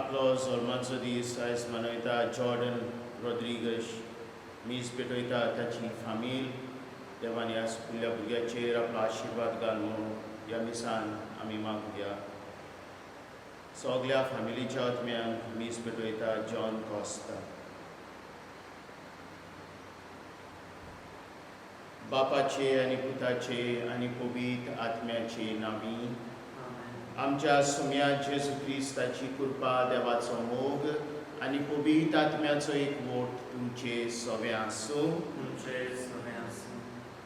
आपलो जल्माचो दीस आयज मनयता जॉर्डन रॉड्रिगश मीस पेटयता ताची फामील. देवान ह्या सुपुल्ल्या भुरग्याचेर आपलो आशिर्वाद घाल म्हूण ह्या मिसान आमी मागुया. सगल्या फामिलीच्या आत्म्यांक मीस पेटयता जॉन कॉस्ता. बापाचे आनी पुताचे आनी पवित्र आत्म्याचे नांवी. आमच्या सुम्या जेजू क्रिस्ताची कृपा, देवाचो मोग आनी पवित्र आत्म्याचो एकवट तुमचे सवे आसूं. तुमचे सवे आसूं.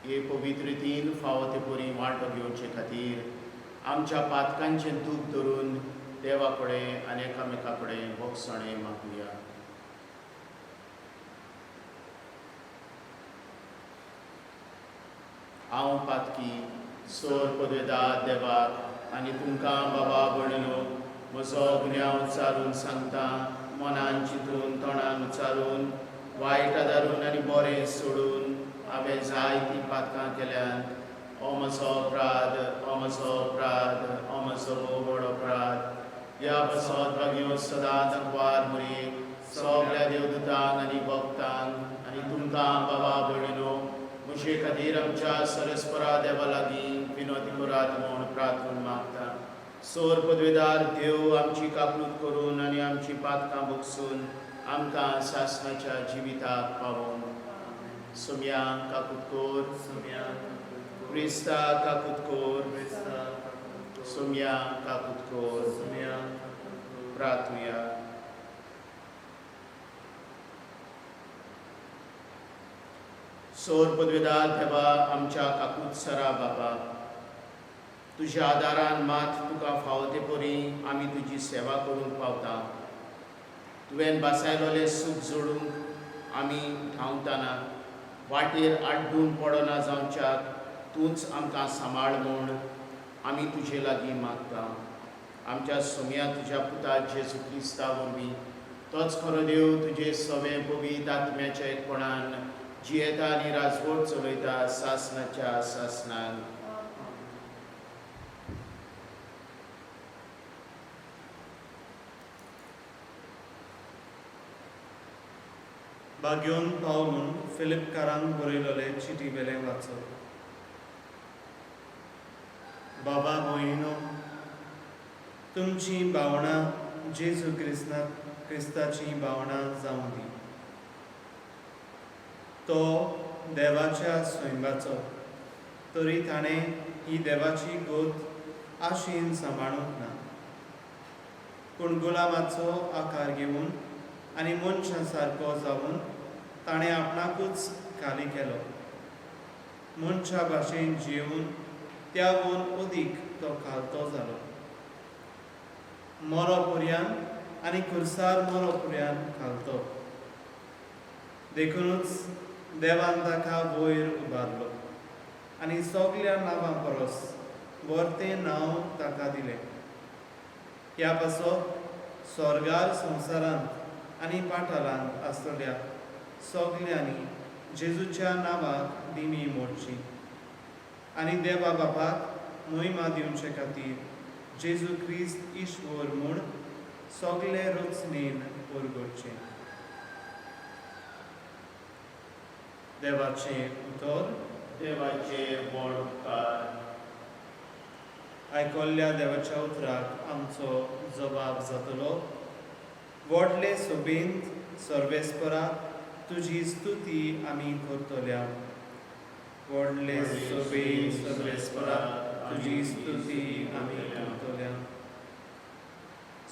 हे पवित्र रितीन फावो ते परी वांटो घेवचे खातीर आमच्या पातकांचें दूख धरून देवा कडेन आनी एकामेका कडेन भोगसणें मागुया. हांव पातकी सोर पदवेदार देवाक आनी तुमकां बाबा भयणीनो म्हजो गुन्यांव उच्चारून सांगता. मनान चिंतून, तोंडान उच्चारून, वायट आदारून आनी बरें सोडून हांवें जायतीं पातकां केल्यांत. हो म्हजो अपराध, हो म्हजो अपराध, हो म्हजो भोव व्हड अपराध. ह्या पासत भाग्यो सदांच आंकवार मरयेक, सगल्या देवदूतांक आनी भक्तांक आनी तुमकां बाबा भयणीनो म्हजे खातीर आमच्या सरस्परा देवा लागीं विनोती करात म्हूण प्रार्थून मागता. सोर पदवेदार देव आमची काकूत करून आनी आमची पातकां भोगसून आमकां सासणाच्या जिविताक पावोवन. सोम्या काकूत कर. सुम्या काकूत कर. क्रिस्ता काकूत कर. क्रिस्ता काकूत कर. सोम्या काकूत कर. सुम्या काकूत कर. प्रार्थुया. सोर पदवेदार देवा, आमच्या काकूत सरा बाबा, तुज्या आदारान मात तुका फावो ते परी आमी तुजी सेवा करूंक पावता. तुवें बासायलोलें सूख जोडूंक आमी धांवतना वाटेर आड्डून पडना जावच्याक तूंच आमकां सांबाळ म्हूण आमी तुजे लागीं मागता. आमच्या सोम्या तुज्या पुता जेजू क्रिस्ता वरवीं, तोच खरो देव, तुजे सवें पवित्र आत्म्याच्या एकपणान जियेता आनी राजवट चलयता सासनाच्या सासनान. बाग्योन पावलून फिलिपकारांक बरयलोले चिटी वेलें वाचप. बाबा भयणीनो, तुमचीं भावणां जेजू क्रिस्ना क्रिस्ताचीं भावणां जावं दी. तो देवाच्या सैमाचो तरी ताणें ही देवाची गोत आशेन सांबाळूंक ना, पूण गुलामाचो आकार घेवन आनी मनशा सारको जावन ताणें आपणाकूच खाली केलो. मनशा भाशेन जियेवन त्यावून अदीक तो खालतो जालो, मरो पुर्यान आनी खुर्सार मरो पुर्यान खालतो. देखुनूच देवान ताका वयर उबारलो आनी सगल्या नांवां परस व्हरतें नांव ताका दिलें. ह्या पासत स्वर्गार, संवसारांत आनी पाठालांत आसतल्या सगल्यांनी जेजूच्या नांवाक दिमी मोडची आनी देवा बापाक मोहिमा दिवचे खातीर जेजू क्रिस्त ईश्वर म्हूण सगले रचनेन परगटचें. देवाचें उतर. देवाचे व्हड उपकार. आयकल्ल्या देवाच्या उतराक आमचो जबाब जातलो. व्हडले सोबेंत सर्वेस्परा तुजी स्तुती आमी करतल्या. व्हडले सोबेंत सर्वेस्परा तुजी स्तुती आमी करतल्या.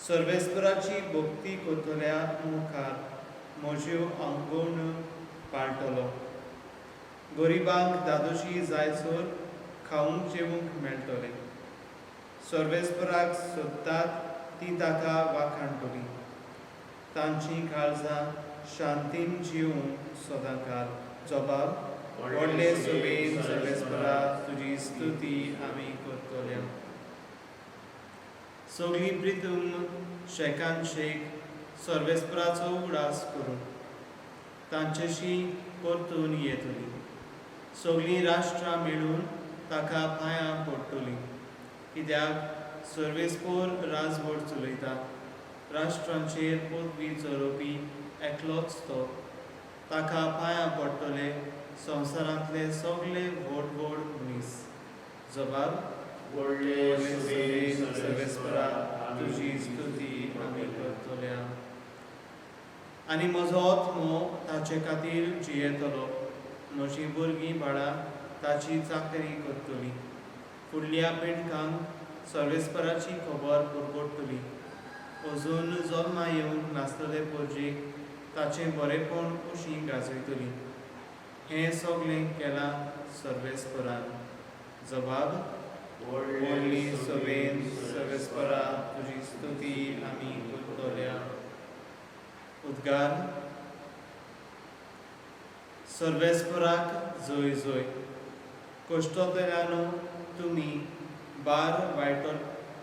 सर्वेस्पराची भक्ती करतल्या मुखार म्हज्यो आंगवण्यो पाळटलो. गरिबांक दादोशी जायसर खावंक जेवंक मेळटलें. सर्वेस्पराक सोदतात ती ताका वाखाणटली. तांचीं काळजां शांतीन जिवूंक सदांकाळ. जबाब. व्हडले सोबेन सर्वेस्परा तुजी स्तुती आमी करतल्या. सगळीं प्रितूम शेकान शेक सर्वेस्पराचो उगडास करून तांच्याशी परतून येतली. सगळीं राष्ट्रां मेळून ताका पांयां पडटलीं, कित्याक सर्वेस्पोर राजवट चलयता. राष्ट्रांचेर पदवी चलोवपी एकलोच तो. ताका पांयां पडटले संवसारांतले सगळे व्हड व्हड मनीस. जबाब. व्हडले सभेन सभेन सर्वेस्परा तुजी स्तुती आमी करतल्या आनी म्हजो आत्मो ताचे खातीर जियेतलो. म्हजीं भुरगीं बाळां ताची चाकरी करतली. फुडल्या पिळग्यांक सर्वेस्पराची खबर पुरगोडटली. अजून जल्मा येवंक नासतले परजेक ताचें बरेपण अशी गाजयतली. हें सगळें केलां सर्वेस्परान. जबाब. व्हडली सभेन सर्वेस्परा तुजी स्तुती आमी करतल्या. उद्गार. सर्वेस्पराक जय जय. कश्टतल्यानो तुमी, बार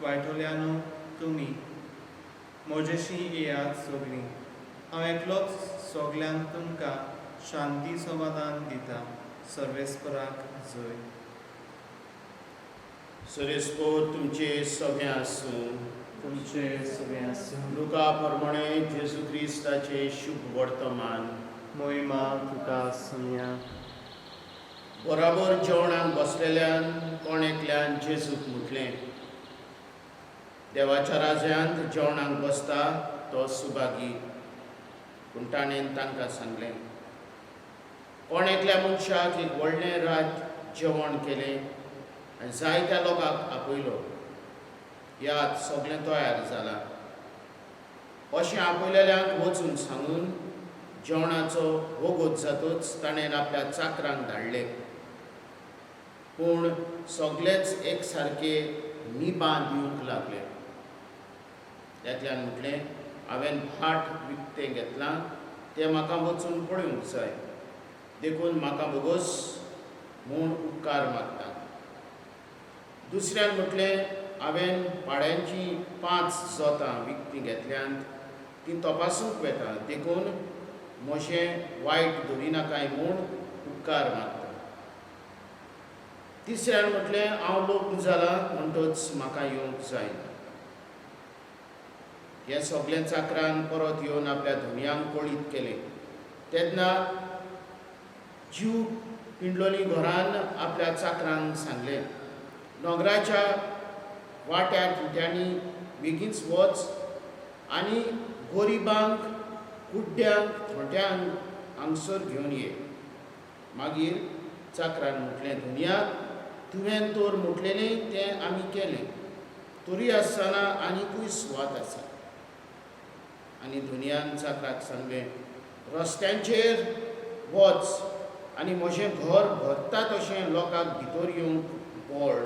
वायटोल्यानो तुमी, म्हजेशी येयात सगळीं. हांव एकलोच सगल्यांक तुमकां शांती समाधान दिता. सर्वेस्पराक जय. सर्वेस्पोर तुमचे सगळें आसूं. तुमचे सगळें आसूं. लुका प्रमाणे जेजू क्रिस्ताचें शुभ वर्तमान. मोहिमा तुका सुनया. बराबर जेवणाक बसलेल्यान कोण एकल्यान जेजूक म्हटलें, देवाच्या राज्यांत जेवणाक बसता तो सुभागी. पूण ताणें तांकां सांगलें, कोण एकल्या मनशाक एक व्हडलें रात जेवण केलें आनी जायत्या लोकांक आपयलो. याद सगळें तयार जालां अशें आपयलेल्यांक वचून सांगून जेवणाचो वोगोत जातूच ताणें आपल्या चाकरांक धाडले. पूण सगळेच एक सारके निबां दिवंक लागले. एकल्यान म्हटलें, हांवें भाट विकतें घेतलां तें म्हाका वचून पळोवंक जाय, देखून म्हाका बोगोस म्हूण उपकार मागता. दुसऱ्यान म्हटलें, हांवें पाड्यांचीं 5 जोतां विकतीं घेतल्यांत, तीं तपासूंक वेता, देखून म्हजें वायट धरिनाकाय म्हूण उपकार मागता. तिसऱ्यान म्हटलें, हांव लग्न जालां म्हणटच म्हाका येवंक जायना. हें सगळें चाकरान परत येवन आपल्या धनयांक कळीत केलें. तेन्ना जीव पिंडलोली घरान आपल्या चाकरांक सांगलें, दोंगराच्या वाट्यार खुट्यांनी बेगीनच वच आनी गरिबांक, कुड्ड्यांक, थोंट्यांक हांगसर घेवन ये. मागीर चाकरान म्हटलें, धनया, तुवें तर म्हटलेलें तें आमी केलें, तरी आसतना आनिकूय सुवात आसा. आनी धनयान चाकराक सांगलें, रस्त्यांचेर वच आनी म्हजें घर भरता तशें लोकांक भितर येवंक बळ.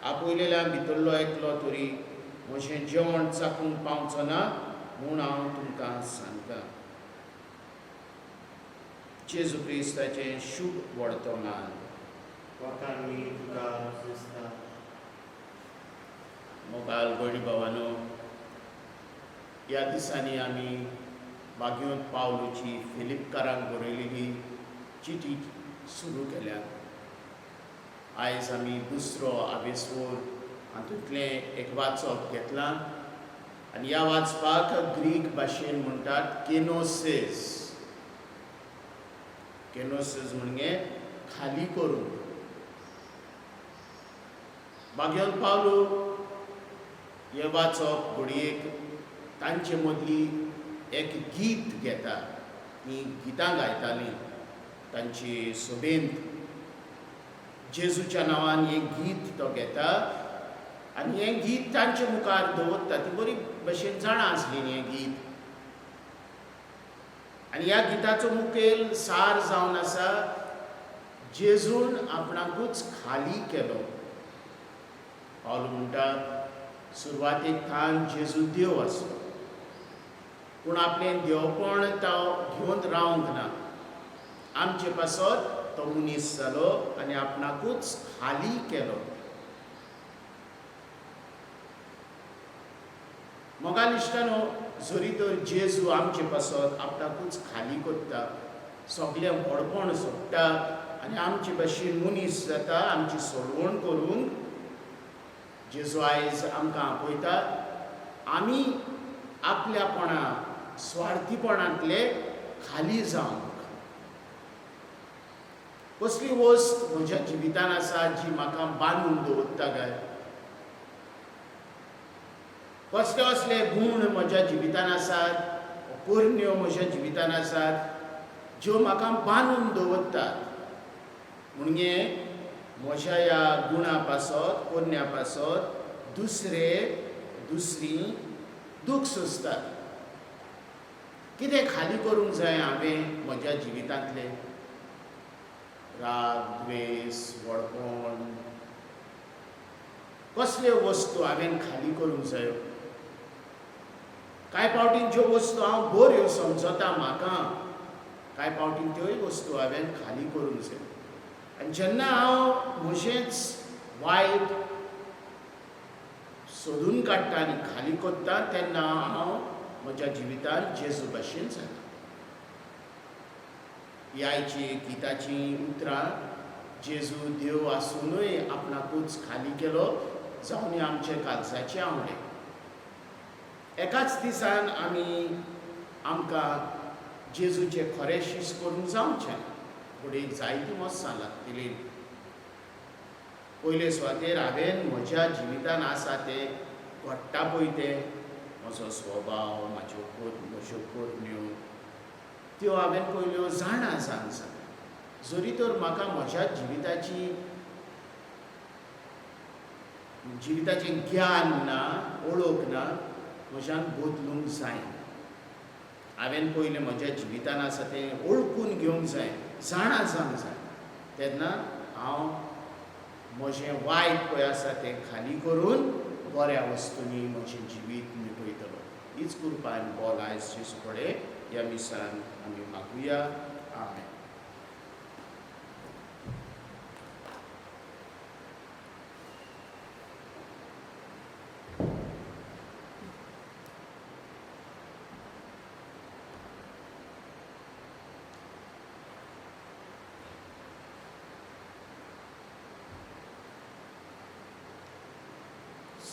आपयलेल्या भितरलो एकलो तरी म्हजें जेवण चाकूंक पावचो ना म्हूण हांव तुमकां सांगता. जेजू क्रिस्ताचें शुभ वर्तमान. वाखाणणी तुका क्रिस्ता. मोगाल भयणी भावानो, ह्या दिसांनी आमी बागयोंत पावलूची फिलिपकारांक बरयलेली चिटी सुरू केल्या. आयज आमी दुसरो आवेसोर हातूंतलें एक वाचप घेतलां आनी ह्या वाचपाक ग्रीक भाशेन म्हणटात केनोसेस. केनोसेस म्हणजे खाली करूंक. बागयोंत पावलू हें वाचप घडयेक तांचे मदली एक गीत घेता. ती गितां गायतालीं तांचे सभेंत. जेजूच्या नांवान हें गीत तो घेता आनी हें गीत तांचे मुखार दवरता. ती बरी भशेन जाणा आसली हें गीत. आनी ह्या गिताचो मुखेल सार जावन आसा, जेजून आपणाकूच खाली केलो. पावलू म्हणटा, सुरवातेक थावन जेजू देव आसलो, पूण आपलें देवपण तो घेवन रावंक ना. आमचे पासत तो मनीस जालो आनी आपणाकूच खाली केलो. मोगाल इश्टानो, जरी तर जेजू आमचे पासत आपणाकूच खाली करता, सगळें व्हडपण सोडटा आनी आमचे भाशेन मनीस जाता, आमची सोडवण करूंक जेजू आयज आमकां आपयता. आमी आपल्यापणा स्वार्थीपणांतले खाली जावंक. कसली वस्त म्हज्या जिवितान आसा जी म्हाका बांदून दवरता काय? कसले कसले गूण म्हज्या जिवितान आसात, करण्यो म्हज्या जिवितान आसात ज्यो म्हाका बांदून दवरतात? म्हणजे म्हज्या ह्या गुणा पासत, करण्या पासत दुसरे दुसरी दूख सोंसतात. कितें खाली करूंक जाय हांवें म्हज्या जिवितांतलें? राग, द्वेस, व्हडपण, कसल्यो वस्तू हांवें खाली करूंक जायो? कांय फावटीन ज्यो वस्तू हांव बऱ्यो समजता म्हाका, कांय फावटीन त्योय वस्तू हांवें खाली करूंक जाय. आनी जेन्ना हांव म्हजेंच वायट सोदून काडटा आनी खाली करता तेन्ना हांव म्हज्या जिवितांत जेजू भाशेन जाता. ही आयची गिताचीं उतरां जेजू देव आसुनूय आपणाकूच खाली केलो जावन आमचे काळजाचे आवडे. एकाच दिसान आमी आमकां जेजूचे खरें शीस करूंक जावचें. फुडें जायतीं वर्सां लागतलीं. पयले सुवातेर हांवें म्हज्या जिवितान आसा तें घडटा पळय तें म्हजो स्वभाव, म्हज्यो करण्यो त्यो हांवें पयल्यो जाणा जावंक जाय. जरी तर म्हाका म्हज्या जिविताचें ज्ञान ना, ओळख ना, म्हज्यान बदलूंक जायना. हांवें पयलें म्हज्या जिवितान आसा तें ओळखून घेवंक जाय, जाणा जावंक जाय. तेन्ना हांव म्हजें वायट पळय आसा तें खाली करून बऱ्या वस्तूंनी म्हजें जिवीत मिटयतलो. हीच कृपा आनी बोल आयज जेजू कडेन ह्या मिसान आमी मागुया. आमेन.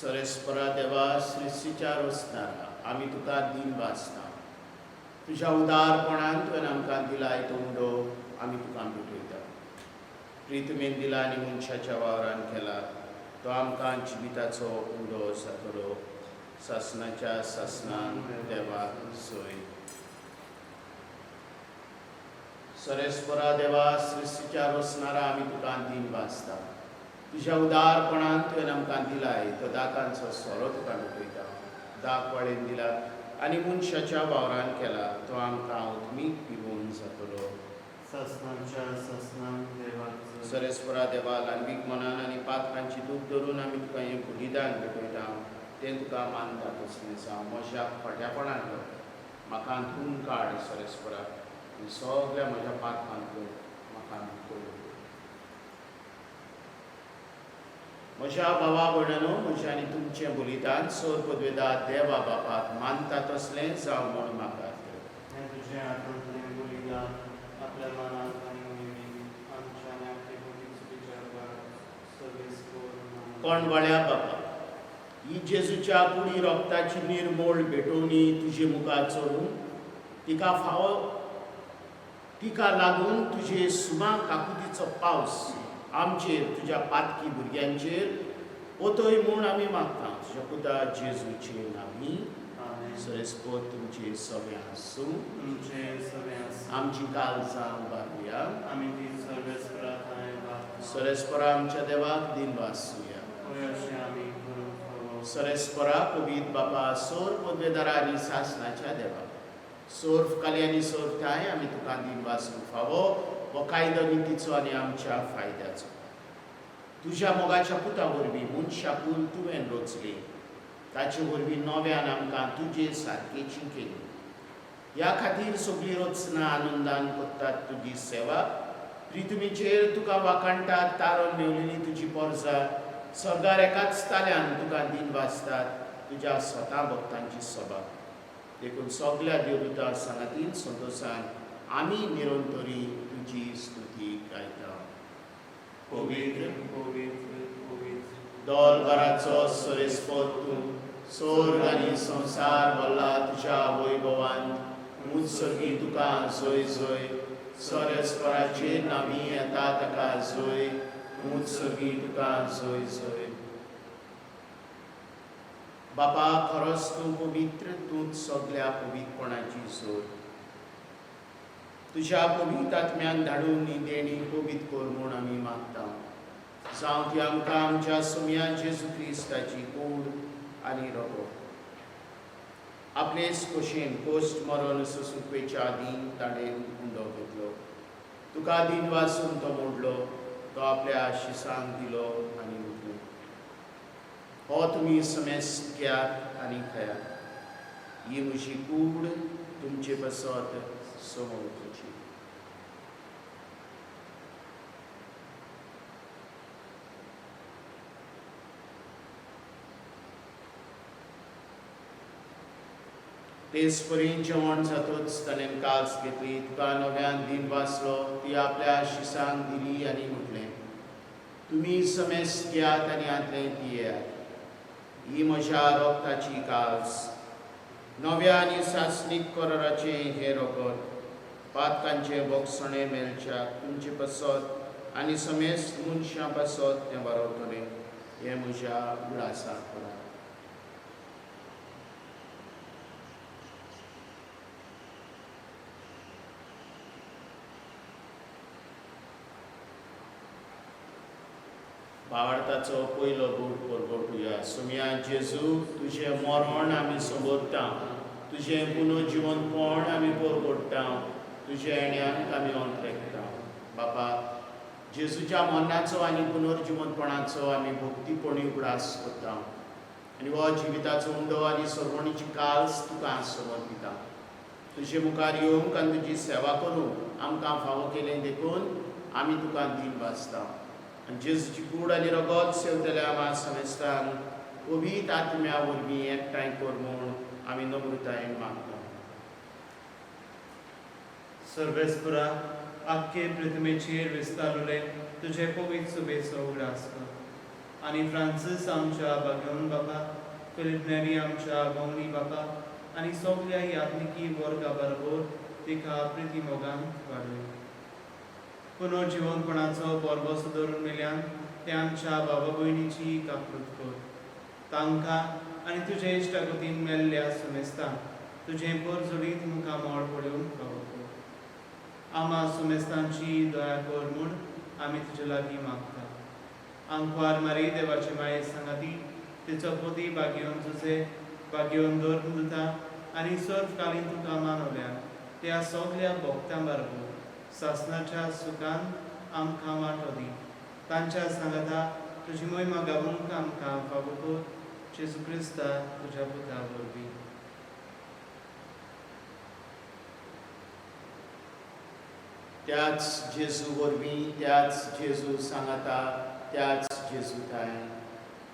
सरेस्परा देवा, सृश्टीच्या रचणारा, आमी तुका दिन वाचता. तुज्या उदारपणान तुवें आमकां दिलाय तो उंडो आमी तुका भेटयता. प्रितमेन दिला आनी मनशाच्या वावरान केला तो आमकां जिविताचो उंडो जातलो. सासनाच्या सासनान देवाक सोय. सरेस्परा देवा, सृश्टीच्या रचणारा, आमी तुका दिन वाचता. तुज्या उदारपणान तुवें आमकां दिलाय तो दाकांचो सोरो तुका भेटयता. दाक वाळेन दिला आनी मनशाच्या वावरान केला तो आमकां उत्मीक पिवोवन जातलो. सासनाच्या सासनान देवाक. सरेस्परा देवा, ल्हानवीक मनान आनी पातकांची दूख धरून आमी तुका हें बलिदान भेटयता तें तुका मानता तसलें जावं. म्हज्या खोट्यापणांतलो म्हाका धुवन काड सरेस्परा आनी सगल्या म्हज्या पातकांतलो म्हाका करूं. म्हज्या भावा भयणानो, म्हजें आनी तुमचें बलिदान सोर पदवेदा देवा बापाक मानता तसलें जावं म्हूण म्हाका. हें तुजें हातांतलें बलिदान आपल्या मनाक आनी उमेदीन आमच्या आनी आपले पवित्र सर्वीस करून. कोण वाळ्या बापा, ही जेजूच्या कुडी रोगताची निर्मोळ भेटवणी तुजे मुखार चडून तिका फावो तिका लागून तुजे सुमा काकुतीचो पावस आमचेर तुज्या पातकी भुरग्यांचेर ओतय म्हूण आमी मागता. तुज्या पुता जेजूचे नांवी. सरेस्पोत तुमचे सगळें आसूं. तुमचे सगळें आसूं. आमची काळजां उबारुया. आमी ती सर्वेस्परा थंय वाचता. सरेस्परा आमच्या देवाक दिन वाचुया. पळय अशें आमी करूंक फावो. सरेस्परा पवीत बापा, सोर पदवेदारा आनी सासनाच्या देवा, सोर्फ काली आनी सोर्फ ठाय आमी तुका दिन वाचूंक फावो हो कायदो नितीचो आनी आमच्या फायद्याचो. तुज्या मोगाच्या पुता वरवीं मनशाकूल तुवें रचली, ताचे वरवीं नव्यान आमकां तुजे सारकेची केली. ह्या खातीर सगळी रचना आनंदान करतात तुजी सेवा. प्रितमीचेर तुका वाखाणटात तारोन मेवलेली तुजी पोरजा स्वर्गार एकाच ताल्यान तुका दिन वाचतात तुज्या स्वता भक्तांची सभा. देखून सगल्या देवदूता सांगातीन संतोशान आमी निरंतरी तुजी स्तुती गायता. पवित्र पवित्र पवित्र दोलभराचो सरेस्पत तूं, स्वर्ग आनी संवसार भरला तुज्या वैभवान. ऊंच सर्गी तुका जय जय. सरस्पराचेर नामी येता ताका जय. ऊंच सर्गी तुका जय जय. बापा, खरोच तूं पवित्र, तूंच सगल्या पवित्रपणाची जोर. तुज्या पवित्र आत्म्यान धाडून ही देणी पवित्र कर म्हूण आमी मागता. जावं ती आमकां आमच्या सोम्या जेजू क्रिस्ताची कूड आनी रगत. आपलेच खोशेन कोश्ट मरण सोंसुपेच्या आदीं ताणें उंडो घेतलो. तुका दिन वासून तो मोडलो. तो आपल्या शिसांक दिलो आनी म्हटलें, हो तुमी समेस्त घेयात आनी खायात. ही म्हजी कूड तुमचे पासत समोवची. तेच परीन जेवण जातूच ताणें कास घेतली. तुका नव्यान दिन वाचलो. ती आपल्या शिसांक दिली आनी म्हटलें, तुमी समेस्त घेयात आनी हांतलें पियेयात. ही म्हज्या रगताची कास. नव्या आनी सासणीक कराराचें हें रगत पातकांचें बोगसणें मेळच्याक तुमचे पासत आनी समेस्त मनशां पासत तें बरोवतलें. हें म्हज्या उगडासाक करात. भावार्थाचो पयलो गूट परगटुया. सोम्या जेजू, तुजें मरण आमी संबोधता, तुजें पुनर्जिवनपण आमी परगट्टा, तुज्या येण्याक आमी अंतरेकता. बापा, जेजूच्या मरणाचो आनी पुनर्जिवनपणाचो आमी भक्तीपणी उगडास करता आनी हो जिविताचो उंडो आनी सर्वणीची काल्स तुका समर्पिता. तुजे मुखार येवंक आनी तुजी सेवा करूंक आमकां फावो केलें देखून आमी तुका दिन वाचता. आनी जेजूची कूड आनी रगत सेवतल्या आमा समेस्तान पवित्र आत्म्या वरवीं एकठांय कर म्हूण आमी नम्रतायेन मागता. सर्वेस्पुरा, आख्खे पृथ्वीचेर विस्तारले तुजे पवित्र सुबेचो उगडास कर आनी फ्रांसीस आमच्या बागेवन बापा, फिलीप नेरी आमच्या गौनी बापा आनी सगल्या याज्ञिकी वर्गा बरोबर तिका प्रिती मोगान वाडय. पुनर्जिवनपणाचो परवसो धरून मेल्यान ते आमच्या बाबा भयणीची काकृत कर. तांकां आनी तुजे इश्टागतीन मेल्ल्या सुमेस्तांक तुजें परजोडीत मुखामळ पळोवंक फावो कर. आमा सुमेस्तांची दया कर म्हूण आमी तुजे लागीं मागता. आंकवार मारी देवाचे माये सांगाती तिचो पोती बागेवन तुजे बागेवन धर्म दिता आनी सर्वकालीन तुका मानवल्या त्या सगल्या भक्तां बरोबर सासनाच्या सुखान आमकां वांटो दी. तांच्या सांगाता तुजी मोहिमा गावूंक आमकां फावो कर, जेजू क्रिस्ता तुज्या पुता वरवीं. त्याच जेजू वरवीं, त्याच जेजू सांगाता, त्याच जेजू थांय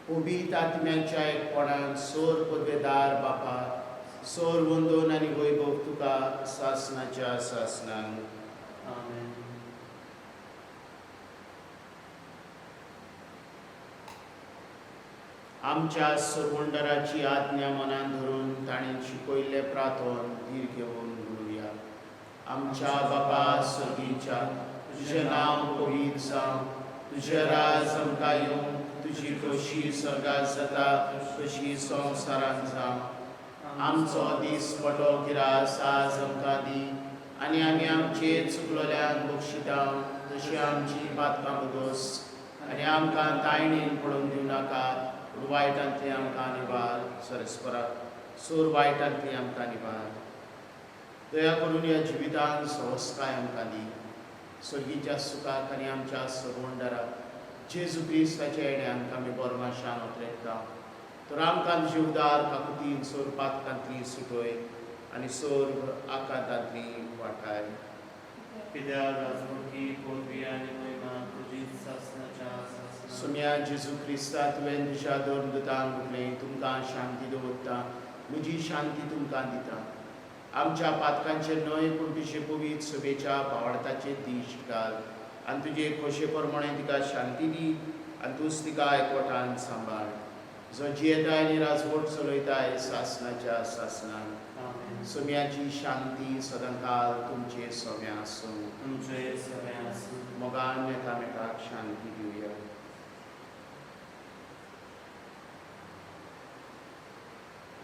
पवित्र आत्म्याच्या एकपणान सोर पदवेदार बापा, सोर वंदोन आनी वैभव तुका सासनाच्या सासनान. आमेन. आमच्या सरवंडराची आज्ञा मनान धरून ताणें शिकयल्लें प्रार्थन धीर घेवन म्हणुया. आमच्या बापा सर्गीच्या, तुजें नांव पवित्र जावं, तुजें राज आमकां येवं, तुजी खोशी स्वर्गात जाता तशी संवसारांत जावं. आमचो दीस पटो गिरास आज आमकां दी आनी आमी आमचे चुकलोल्यांक बक्षिता तशी आमची पातकां बगोस आनी आमकां तायणेन पडून दिवं नाका, पूण वायटांतली आमकां निवार. सरस्पराक सोर वायटांतली आमकां निवार. दया करून ह्या जिवितान सवस्काय आमकां दी. सर्गीच्या सुखाक आनी आमच्या सरवंडराक जेजू क्रिस्ताच्या येण्याक आमी बोरमाशान ओतरेता. तर आमकां तुजे उदार काकुतीन सोर पातकांतली सुटय आनी सोर आकांतांतली वाटाय. पित्या राजवटी पदवी आनी महिमा तुजी सासनाच्या सासनाक. सोम्या जेजू क्रिस्ता, तुवें तुज्या दोन दुतांक म्हटलें, तुमकां शांती दवरता, म्हजी शांती तुमकां दिता. आमच्या पातकांचेर न्हय पूण तुजे पवित्र सभेच्या भावार्थाचेर दीश घाल आनी तुजे खोशे प्रमाणे तिका शांती दी आनी तूंच तिका एकवटान सांबाळ. जो जियेताय आनी राजवट चलयताय सासनाच्या सासनान. आमेन. सोम्याची शांती सदांकाल तुमचे सोम्या आसूं. तुमचे सगळे आसूं. मोगान एकामेकाक शांती दिवया.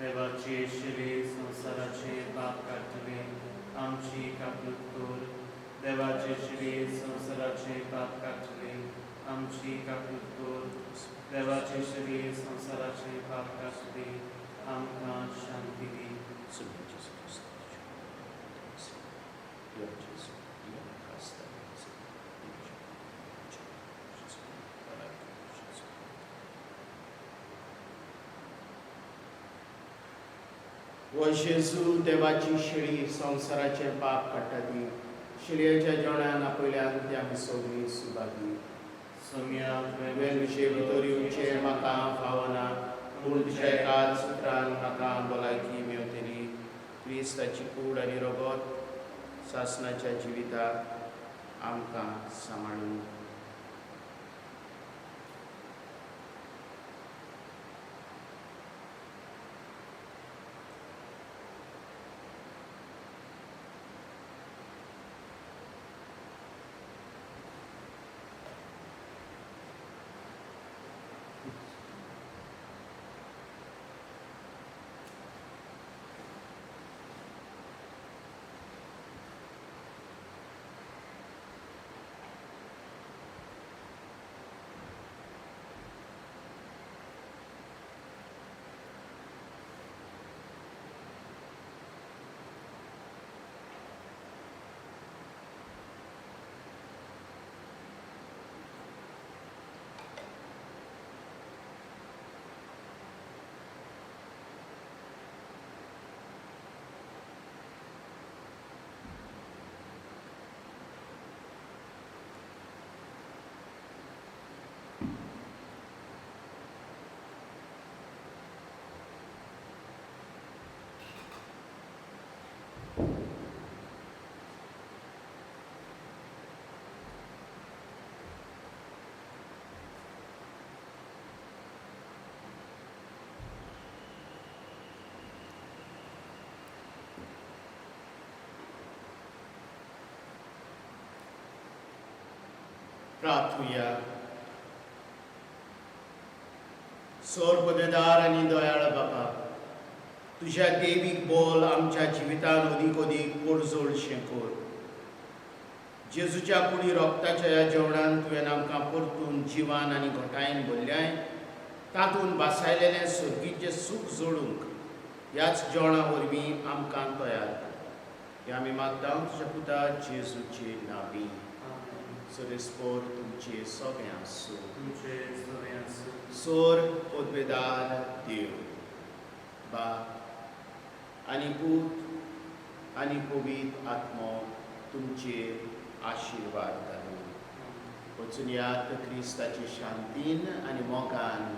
देवाचे शिरे संवसाराचे पाप काडटले आमची काकूत कर. देवाचे शिरे संवसाराचे पाप काडटले आमची काकूत कर. देवाचे शिरे संवसाराचे पाप काडटले आमकां शांती दी. वो जेजू देवाची शेळी संवसाराचे पाप काडटा ती शेळयेच्या जेवणान आपयल्यान ती आमी सगळीं सुबागी. सोम्या तुवें तुजे भितर येवचें म्हाका फावना, पूण तुज्या एकाच उतरान म्हाका भलायकी मेवतली. क्रिस्ताची कूड आनी रगत सासनाच्या जिविताक आमकां सांबाळूं. प्रार्थुया. सोर पदेदार आनी दयाळ बापा, तुज्या देवीक बोल आमच्या जिवितान अदीक अदीक पोडजोडशें कर. जेजूच्या कुडी रोगताच्या ह्या जेवणान तुवें आमकां परतून जिवान आनी घटायेन भरल्याय, तातूंत भासायलेलें सर्गीचें सूख जोडूंक ह्याच जेवणा वरवीं आमकां तयार कर. हें आमी मागता तुज्या पुता जेजूचे नांवी. सोरेस्पोर तुमचे सगळें आसूं. तुमचे सगळे आसूं. सोर पदवेदार देव बाप आनी पूत आनी पवित्र आत्मो तुमचेर आशिर्वाद घालूं. वचून यात क्रिस्ताची शांतीन आनी मोगान.